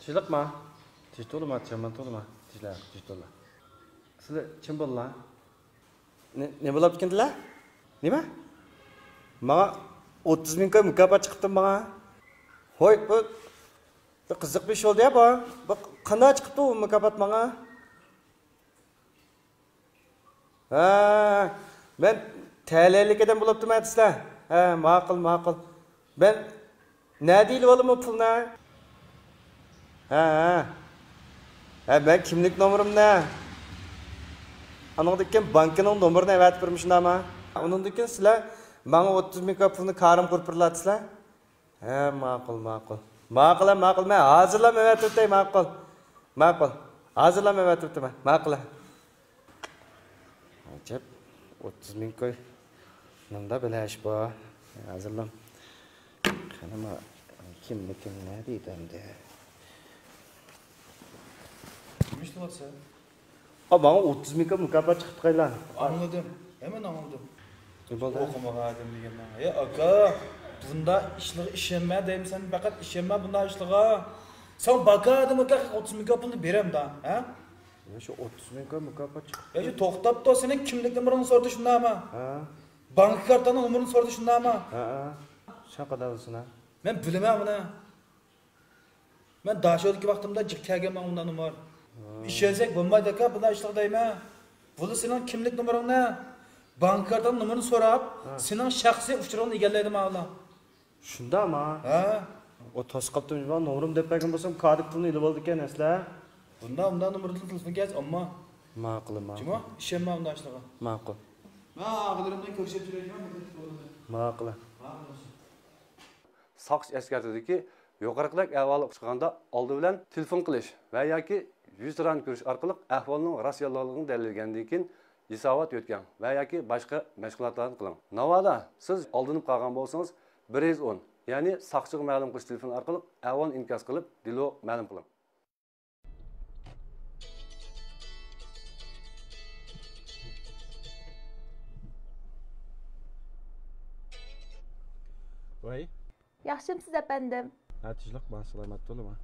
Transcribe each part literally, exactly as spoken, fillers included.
تىنچلىقما؟ تىنچ تولىما، چامان تولىما؟ تىنچلا، تىنچ تولا. سىلەر چىم بوللا. نېمە بولاپتىكىندىلە؟ نېمە؟ ماڭا ئوتتۇز مىڭ كوي مۇكاپات چىقىپتۇ ماڭا. ھوي، بۇ بىر قىزىق بىر ئىش بولدى يا بۇ. بۇ قانداق چىقىپتۇ بۇ مۇكاپات ماڭا؟ ھە، مەن تەلەيلىك ئادەم بولۇپتىمەن دېسىلە. ھە، ماقۇل، ماقۇل. مەن نەدە ئېلىۋالىمەن پۇلنى؟ ھە، ھە. ھە، مەن كىملىك نومۇرۇمنى، ئانىڭدىن كېيىن بانكىنىڭ نومۇرىنى ئەۋەتىپ بېرىمەن، شۇنداقمۇ؟ ئۇنىڭدىن كېيىن سىلەر ماڭا ئوتتۇز مىڭ كوي پۇلنى كارىم قۇرۇپ بېرىلاتسىلەر. ھە، ماقۇل، ماقۇل. ماقۇل، ھە، ماقۇل. مەن ھازىرلا ئەۋەتىۋېتەي، ماقۇل. ماقۇل. ھازىرلا ئەۋەتىۋېتىمەن. ماقۇل، ھە. ئەجەب، ئوتتۇز مىڭ كوي. مۇندا بىلەش بار. ھازىرلا. قېنىما، كىملىكىم نەدە ئىدى ئەمدى؟ نېمە ئىشلەۋاتىسەن؟ ئا، ماڭا ئوتتۇز مىڭ كوي مۇكاپات چىقىپتۇ قايلا. ئاڭلىدىم. ھەممىنى ئاڭلىدىم. نېمە بولدى؟ ئوقۇمىغان ئادەم دېگەننىڭ. ھەي، ئاكا، بۇنداق ئىشلارغا ئىشەنمە دەيمەن سەن، پەقەت ئىشەنمە بۇنداق ئىشلارغا. سەن باكا ئادەم ئاكا، ئوتتۇز مىڭ كوي پۇلنى بېرەم دا، ھە؟ يا، شۇ ئوتتۇز مىڭ كوي مۇكاپات چىقىپتۇ. يا، شۇ توختاپ تۇر، سېنىڭ كىملىك نومۇرۇڭنى سورىدى شۇنداقمۇ؟ ھە. بانكا كارتاڭنىڭ نومۇرىنى سورىدى شۇنداقمۇ؟ ھە، ھە. سەن قانداق بىلىسەن، ھە؟ مەن بىلىمەن بۇنى. مەن داشودىكى ۋاقتىمدا جىق كەلگەن ماڭا ئۇنداق نومۇر. ھە. ئىشەنسەك بولمايدۇ ئاكا، بۇنداق ئىشلار دەيمەن. بۇلا سېنىڭ كىملىك نومۇرۇڭنى، بانكا كارتاڭ نومۇرىنى سوراپ، ھە، سېنىڭ شەخسىي ئۇچۇرۇڭنى ئىگىلەيدۇ ماۋۇلار. شۇنداقما؟ ھە. ئۇ توسۇپ قاپتۇ، نومۇرۇمنى دەپ بەرگەن بولسام، كارتىدىكى پۇلنى ئېلىۋالىدىكەن ئەسلى. بۇنداق، ئۇنداق نومۇردىن تېلېفون كەلسە، ئەمما. ماقۇل، ماقۇل. جۇمۇ، ئىشەنمە ئۇنداق ئىشلارغا. ماقۇل. مەن ئاغىلىرىمدىن كۆرۈشۈپ تۇرۇشمەن، بۇ تېلېفوننى. ماقۇل. ماقۇل. ساقچى ئەسكەرتىدىكى، يۇقىرىقىدەك ئەھۋالغا ئۇچرىغاندا ئالدى بىلەن تېلېفون قىلىش ۋە ياكى يۈزتۇرانە كۆرۈش ئارقىلىق ئەھۋالنىڭ راست يالغانلىقىنى دەلىللىگەندىن كېيىن، ھېسابات يۆتكەڭ ۋە ياكى باشقا مەشغۇلاتلارنى قىلىڭ. ناۋادا سىز ئالدىنىپ قالغان بولسىڭىز، بىر يۈز ئون، يەنى ساقچىغا مەلۇم قىلىش تېلېفونى ئارقىلىق ئەھۋالنى ئىنكاس قىلىپ، دېلو مەلۇم قىلىڭ. ۋەي. ياخشىمسىز، ئەپەندىم؟ ھە، تىنچلىق، ماڭا سالامەت بولۇڭ.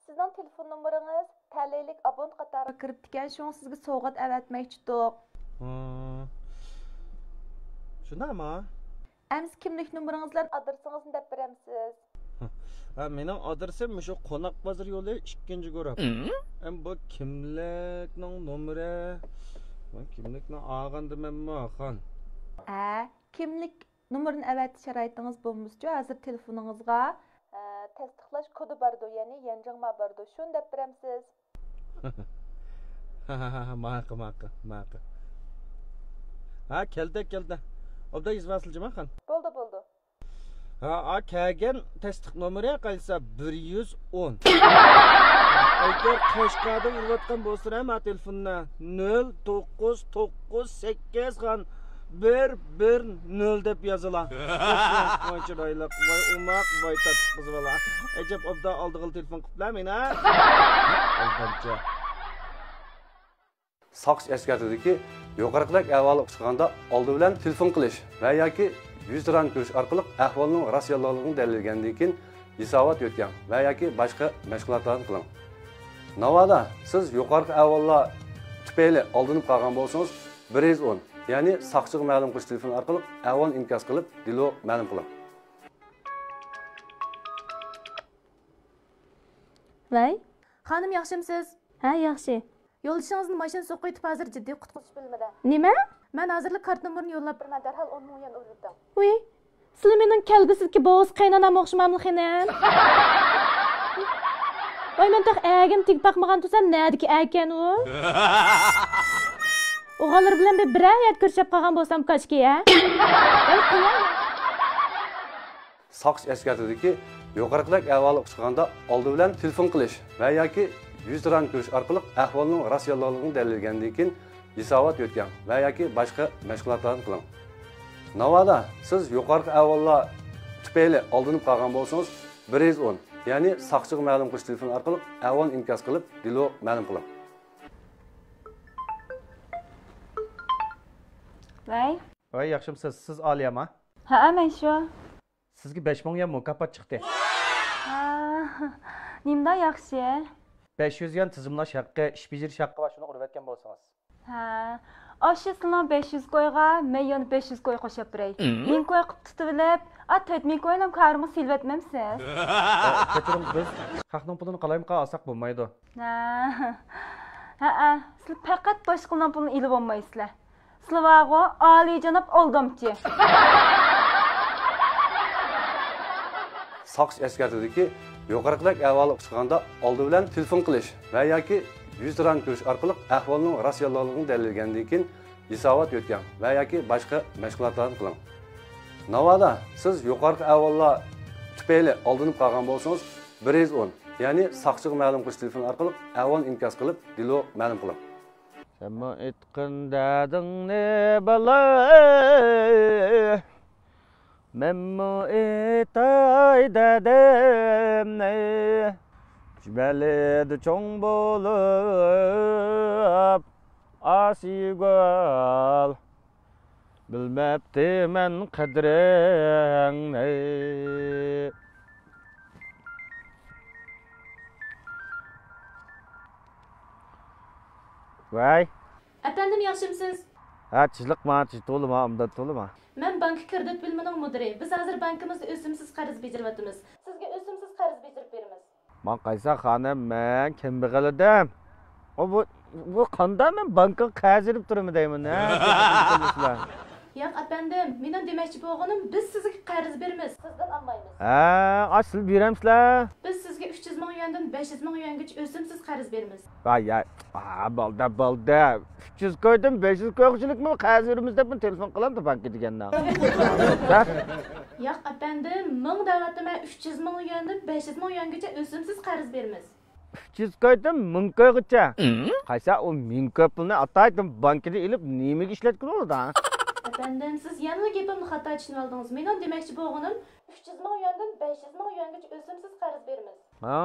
سىزنىڭ تېلېفون نومۇرىڭىز تەلەيلىك ئابونت قاتارىغا كىرىپتىكەن، شۇڭا سىزگە سوۋغات ئەۋەتمەكچىدۇق. ھە. شۇنداقمۇ؟ ئەمسە كىملىك نومۇرىڭىز بىلەن ئادرېسىڭىزنى دەپ بېرەمسىز؟ ھە، مېنىڭ ئادرېسىم مۇشۇ قوناق بازىرى يولى ئىككىنچى گۇرۇپ. ئەم، بۇ كىملىكنىڭ نومۇرى؟ بۇ كىملىكنى ئالغاندا مەنمۇ خان. ھە، كىملىك نومۇرىنى ئەۋەتىش شارائىتىڭىز بولمىسىچۇ، ھازىر تېلېفونىڭىزغا، ئە، تەستىقلاش كودى بارىدۇ، يەنى يەنجىڭما بارىدۇ، شۇنى دەپ بېرەمسىز؟ ماقۇل، ماقۇل، ماقۇل. ھە، كەلدى، كەلدى. ئوبدان يېزىۋالسىلا، جۇماخان. بولدى، بولدى. ھە، ئا، كەلگەن تەستىق نومۇرى قايسى؟ بىر يۈز ئون. ئەگەر قەشقەردىن ئۇرۇۋاتقان بولسىلا، ما تېلېفوننى نۆل توققۇز توققۇز سەككىز خان بىر بىر نۆل دەپ يازىلا. ۋاي چىرايلىق، ۋاي ئوماق، ۋاي تاتلىق قىز بالا. ئەجەب ئوبدان ئالدىغىلا تېلېفون قىپلا مېنى. ئالدامچى. ساقچى ئەسكەرتىدىكى، يۇقىرىقىدەك ئەھۋالغا ئۇچرىغاندا ئالدى بىلەن تېلېفون قىلىش ۋە ياكى يۈزتۇرانە كۆرۈش ئارقىلىق ئەھۋالنىڭ راست يالغانلىقىنى دەلىللىگەندىن كېيىن، ھېسابات يۆتكەڭ ۋە ياكى باشقا مەشغۇلاتلارنى قىلىڭ. ناۋادا سىز يۇقىرىقى ئەھۋاللار تۈپەيلى ئالدىنىپ قالغان بولسىڭىز، بىر يۈز ئون، يەنى ساقچىغا مەلۇم قىلىش تېلېفونى ئارقىلىق ئەھۋالنى ئىنكاس قىلىپ، دېلو مەلۇم قىلىڭ. ۋەي. خانىم، ياخشىمسىز؟ ھە، ياخشى. يولدىشىڭىزنى ماشىنا سوقۇۋېتىپ، ھازىر جىددىي قۇتقۇزۇش بۆلۈمىدە. نېمە؟ مەن ھازىرلا كارت نومۇرىنى يوللاپ بېرىمەن، دەرھال ئون مىڭ يۈەن ئۇرۇۋېتىڭ. ۋۇي، سىلە مېنىڭ كەلگۈسىدىكى بوۋىسى قېيىنئانامغا ئوخشىماملا خېنىم؟ ۋاي، مەن تېخى ئەرگىمۇ تېگىپ باقمىغان تۇرسام، نەدىكى ئەركەن ئۇ؟ ئوغۇللىرى بىلەن بىر، بىرەر يەردە كۆرۈشۈپ قالغان بولسام كاشكى، ھە؟ ۋاي، قوياي. ساقچى ئەسكەرتىدىكى، يۇقىرىقىدەك ئەھۋالغا ئۇچرىغاندا ئالدى بىلەن تېلېفون قىلىش ۋە ياكى يۈزتۇرانە كۆرۈش ئارقىلىق ئەھۋالنىڭ راست يالغانلىقىنى دەلىللىگەندىن كېيىن، ھېسابات يۆتكەڭ ۋە ياكى باشقا مەشغۇلاتلارنى قىلىڭ. ناۋادا سىز يۇقىرىقى ئەھۋاللار تۈپەيلى ئالدىنىپ قالغان بولسىڭىز، بىر يۈز ئون، يەنى ساقچىغا مەلۇم قىلىش تېلېفونى ئارقىلىق ئەھۋالنى ئىنكاس قىلىپ، دېلو مەلۇم قىلىڭ. ۋەي. ۋەي، ياخشىمسىز؟ سىز ئالىيەما؟ ھەئە، مەن شۇ. سىزگە بەش مىڭ يۈەن مۇكاپات چىقتى. ھا، نېمىدا ياخشى؟ بەش يۈز يۈەن تىزىملاش ھەققى، ئىش بېجىرىش ھەققى بار، شۇنى ئۇرۇۋەتكەن بولسىڭىز. ھە. ئاشۇ سىلىنىڭ بەش يۈز كويغا مەن يەنە بەش يۈز كوي قوشۇپ بېرەي. مىڭ كوي قىلىپ تۇتۇۋېلىپ، ئا، تۆت مىڭ كوينىمۇ كارىمغا سېلىۋەتمەمسىز؟ ئە، كەچۈرۈڭ، بىز خەقنىڭ پۇلىنى قالايمىقان ئالساق بولمايدۇ. ھە. ھەئە، سىلەر پەقەت باشقىلارنىڭ پۇلىنى ئېلىۋالمايسىلەر. سىلەر بارغۇ، ئالىيجاناب ئالدامچى. ساقچى ئەسكەرتىدىكى، يۇقىرىقىدەك ئەھۋالغا ئۇچرىغاندا ئالدى بىلەن تېلېفون قىلىش ۋە ياكى يۈزتۇرانە كۆرۈش ئارقىلىق ئەھۋالنىڭ راست يالغانلىقىنى دەلىللىگەندىن كېيىن، ھېسابات يۆتكەڭ ۋە ياكى باشقا مەشغۇلاتلارنى قىلىڭ. ناۋادا سىز يۇقىرىقى ئەھۋاللار تۈپەيلى ئالدىنىپ قالغان بولسىڭىز، بىر يۈز ئون، يەنى ساقچىغا مەلۇم قىلىش تېلېفونى ئارقىلىق ئەھۋال ئىنكاس قىلىپ، دېلو مەلۇم قىلىڭ. سەنمۇ ئېيتقىن دەردىڭنى، بالام، مەنمۇ ئېيتاي دەردىمنى. جۈمەلىدە چوڭ بولۇپ ئاسىيگۈل، بىلمەپتىمەن قەدرىڭنى. ۋەي. ئەپەندىم، ياخشىمسىز؟ ھە، تىنچلىقما، تىنچ تولىما، ئوبدان تولىما. مەن بانكا كىرېدىت بۆلۈمىنىڭ مۇدىرى. بىز ھازىر بانكىمىزدا ئۆسۈمسىز قەرز بېجىرىۋاتىمىز. سىزگە ئۆسۈمسىز قەرز بېجىرىپ بېرىمىز. ماڭا قايسا خانىم، مەن كەمبەغەل ئادەم. ئۇ، بۇ، بۇ قاندا مەن بانكىغا قەرز ئېلىپ تۇرىمەن دەيمەن، ھە؟ ياق، ئەپەندىم، مېنىڭ دېمەكچى بولغىنىم، بىز سىزگە قەرز بېرىمىز، سىزدىن ئالمايمىز. ھە، ئا، سىز بېرەمسىلەر؟ بىز سىزگە ئۈچ يۈز مىڭ يۈەندىن بەش يۈز مىڭ يۈەنگىچە ئۆسۈمسىز قەرز بېرىمىز. ۋاي، ھە، ھە، بولدى، بولدى. ئۈچ يۈز كويدىن بەش يۈز كويغىچىلىكمۇ قەرز بېرىمىز دەپمۇ تېلېفون قىلامدۇ بانكا دېگەننىڭ. ياق، ئەپەندىم، مىڭ دەۋاتىمەن، ئۈچ يۈز مىڭ يۈەندىن بەش يۈز مىڭ يۈەنگىچە ئۆسۈمسىز قەرز بېرىمىز. ئۈچ يۈز كويدىن مىڭ كويغىچە. قايسا ئۇ مىڭ كوي پۇلنى ئاتايتىن بانكىدىن ئېلىپ نېمىگە ئىشلەتكىلى بولىدۇ؟ ئەپەندىم، سىز يەنىلا گېپىمنى خاتا چۈشىنىۋالدىڭىز. مېنىڭ دېمەكچى بولغىنىم، ئۈچ يۈز مىڭ يۈەندىن بەش يۈز مىڭ يۈەنگىچە ئۆسۈمسىز قەرز بېرىمىز. ھا،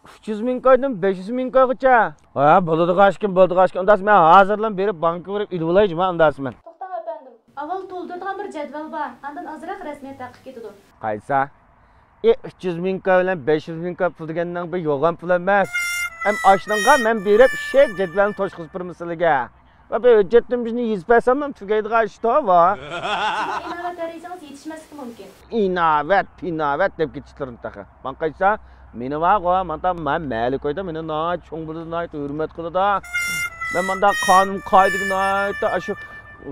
ئۈچ يۈز مىڭ كويدىن بەش يۈز مىڭ كويغىچە. ھا، بولىدىغان ئىشكىن، بولىدىغان ئىشكىن. ئۇنداق مەن ھازىرلا بېرىپ بانكىغا بېرىپ ئېلىۋالاي جۇما ئۇنداق مەن. توختاڭ ئەپەندىم. ئاۋۋال تولدۇرىدىغان بىر جەدۋەل بار، ئاندىن ئازراق رەسمىيەت ھەققى كېتىدۇ. قايسا؟ ئى، ئۈچ يۈز مىڭ كوي بىلەن بەش يۈز مىڭ كوي پۇل دېگەننىڭ بىر يوغان پۇل ئەمەس. ئەم ئاشۇنىڭغا مەن بېرىپ شۇ جەدۋەلنى توشقۇزۇپ بېرىمەن سىلىگە. ۋە بىر ھۆججەتتىن بىرنى يېزىپ بەرسەملا تۈگەيدىغان ئىش توۋا. سىزنىڭ ئىناۋەت دەرىجىڭىز يېتىشمەسلىكى مۇمكىن. ئىناۋەت، پىناۋەت دەپ كېتىشلىرىنى تېخى. ماڭا قايسا، مېنى بارغۇ، مانا مەن مەھەللە كويدا مېنى ناھايىتى چوڭ بولىدۇ، ناھايىتى ھۆرمەت قىلىدۇ. مەن مۇنداق قانۇن قائىدىگە ناھايىتى ئاشۇ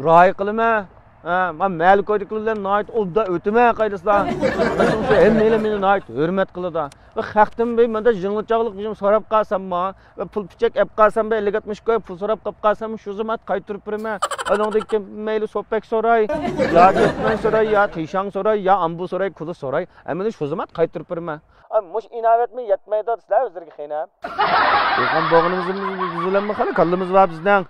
رىئايە قىلىمەن. ھە، مەن مەھەللە كويدىكىلەر بىلەن ناھايىتى ئوبدان ئۆتىمەن قايدىسىلا. مەن شۇنىڭ ئۈچۈن ھەممەيلەن مېنى ناھايىتى ھۆرمەت قىلىدۇ. ۋە خەقتىن بىر مەندە يىڭنە چاغلىق بىر سوراپ قالساممۇ، ۋە پۇل پىچەك ئەپ قالسام، بىر ئەللىك ئاتمىش كوي پۇل سوراپ قاپ قالسام، شۇ زامات قايتۇرۇپ بېرىمەن. ئۇنىڭدىن كېيىن مەيلى سوپەك سوراي، يا دۈشمەن سوراي، يا تىشاڭ سوراي، يا ئامبۇ سوراي، كۇلۇ سوراي، ھەممىنى شۇ زامات قايتۇرۇپ بېرىمەن. ئا، مۇشۇ ئىناۋەتمۇ يەتمەيدۇ سىلەر ئۆزلىرىگە خېنىم. دېھقان بولغىنىمىز بىز بىلەنمۇ خېلى كاللىمىز بار بىزنىڭ.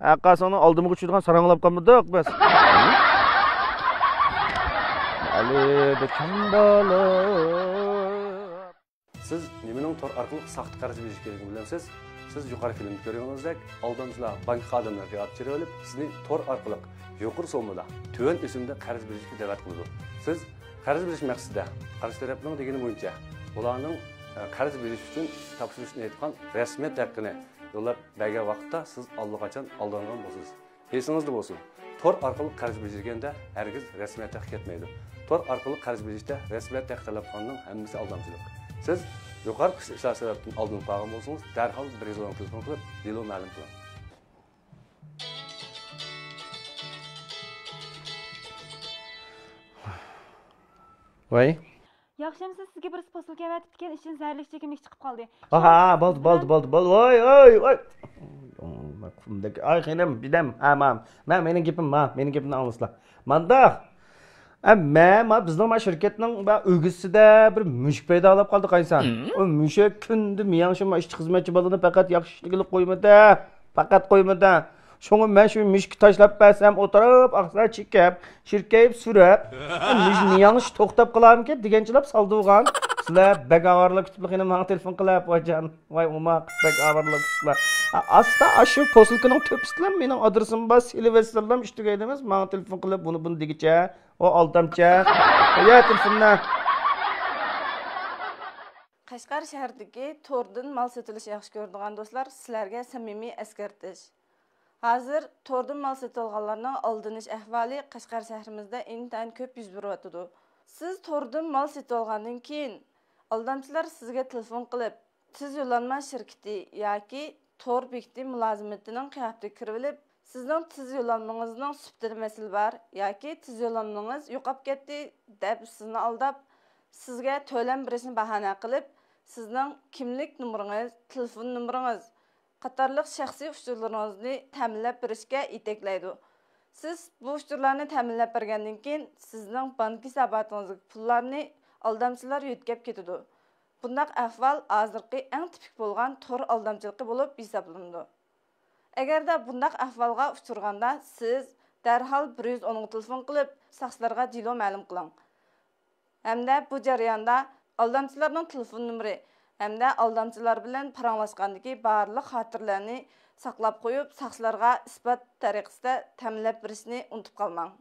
ھەققاسىڭنىڭ ئالدىمىغا چۈشىدىغان ساراڭلاپ قالمىدۇق بىز. ئەلى بىچىم بولۇپ. سىز نېمىنىڭ تور ئارقىلىق ساختا قەرز بېرىشكە كېرەكلىكىنى بىلەمسىز؟ سىز يۇقىرى فىلىمدا كۆرگىنىڭىزدەك، ئالدامچىلار بانكىغا ئادەملەرنى قىياپچىرىۋېلىپ، سىزنى تور ئارقىلىق يۇقىرى سوممىدا، تۆۋەن ئۆسۈمدە قەرز بېرىشكە دەۋەت قىلىدۇ. سىز قەرز بېرىش مەقسىتىدە، قارشى تەرەپنىڭ دېگىنى بويىچە، ئۇلارنىڭ، ئە، قەرز بېرىش ئۈچۈن تاپشۇرۇشنى ئېيتقان رەسمىيەت ھەققىنى يوللاپ بەرگەن ۋاقىتتا، سىز ئاللىقاچان ئالدانغان بولىسىز. ئېسىڭىزدە بولسۇن، تور ئارقىلىق قەرز بېجىرگەندە ھەرگىز رەسمىيەت ھەققى كەتمەيدۇ. تور ئارقىلىق قەرز بېجىرىشتە رەسمىيەت ھەققى تەلەپ قىلغاننىڭ ھەممىسى ئالدامچىلىق. سىز يۇقىرىقى ئىشلار سەۋەبىدىن ئالدىنىپ قالغان بولسىڭىز، دەرھال بىر يۈز ئونغا تېلېفون قىلىپ، دېلو مەلۇم قىلىڭ. ۋاي. ياخشىمسىز؟ سىزگە بىرسى پوسۇلكا ئەۋەتىپتىكەن، ئىچىدىن زەھەرلىك چېكىملىك چىقىپ قالدى. ئاھا، بولدى، بولدى، بولدى، بولدى. ۋاي، ۋاي، ۋاي. ئاي خېنىم، بىدەم، ھە، ما، مەن، مېنىڭ گېپىم، ما، مېنىڭ گېپىمنى ئاڭلىسىلا. مانداق. ئە، مەن، ما، بىزنىڭ ما شىركەتنىڭ ما ئۆگزىسىدە بىر مۈشۈك پەيدا بولۇپ قالدى قايسا. ئۇ مۈشۈك كۈندە مېڭىشىم ئىشچى خىزمەتچى بالىنى پەقەت ياخشى ئىشنى قىلىپ قويمىدى. پەقەت قويمىدى. شۇڭا مەن شۇ مۈشۈككە تاشلاپ بەرسەم، ئولتۇرۇپ ئاقسا چېكىپ، شىركەيپ سۈرەپ، مۇشۇ مېڭىش توختاپ قالارمىكىن دېگەنچىلاپ سالدۇرغان. سىلەر بەك ئاۋارىلار كۈتۈپلا خېنىم ماڭا تېلېفون قىلىپ، ۋايجان، ۋاي ئوماق، بەك ئاۋارىلار كۈتۈپلا. ئاستا ئاشۇ پوسۇلكىنىڭ تۆپىسىدىلا مېنىڭ ئادرېسىم بار، سېلىۋەتسەملا ئىش تۈگەيدىمىز، ماڭا تېلېفون قىلىپ، بۇنى، بۇنى دېگۈچە. ئۇ ئالدامچى. قويە تېلېفوننى. قەشقەر شەھىرىدىكى توردىن مال سېتىۋېلىشنى ياخشى كۆرىدىغان دوستلار، سىلەرگە سەمىمىي ئەسكەرتىش. ھازىر توردىن مال سېتىۋالغانلارنىڭ ئالدىنىش ئەھۋالى قەشقەر شەھىرىمىزدە ئىنتايىن كۆپ يۈز بېرىۋاتىدۇ. سىز توردىن مال سېتىۋالغاندىن كېيىن، ئالدامچىلار سىزگە تېلېفون قىلىپ، تېز يوللانما شىركىتى ياكى تور بېكىتى مۇلازىمىتىنىڭ قىياپىتىگە كىرىۋېلىپ، سىزنىڭ تېز يوللانمىڭىزنىڭ سۈپىتىدە مەسىلە بار ياكى تېز يوللانمىڭىز يوقاپ كەتتى، دەپ سىزنى ئالداپ، سىزگە تۆلەم بېرىشنى باھانە قىلىپ، سىزنىڭ كىملىك نومۇرىڭىز، تېلېفون نومۇرىڭىز قاتارلىق شەخسىي ئۇچۇرلىرىڭىزنى تەمىنلەپ بېرىشكە يېتەكلەيدۇ. سىز بۇ ئۇچۇرلارنى تەمىنلەپ بەرگەندىن كېيىن، سىزنىڭ بانك ھېساباتىڭىزدىكى پۇللارنى ئالدامچىلار يۆتكەپ كېتىدۇ. بۇنداق ئەھۋال ھازىرقى ئەڭ تىپىك بولغان تور ئالدامچىلىقى بولۇپ ھېسابلىنىدۇ. ئەگەردە بۇنداق ئەھۋالغا ئۇچرىغاندا، سىز دەرھال بىر يۈز ئونغا تېلېفون قىلىپ، ساقچىلارغا دېلو مەلۇم قىلىڭ. ھەمدە بۇ جەرياندا ئالدامچىلارنىڭ تېلېفون نومۇرى ھەمدە ئالدامچىلار بىلەن پاراڭلاشقاندىكى بارلىق خاتىرىلەرنى ساقلاپ قويۇپ، ساقچىلارغا ئىسپات تەرىقىسىدە تەمىنلەپ بېرىشنى ئۇنتۇپ قالماڭ.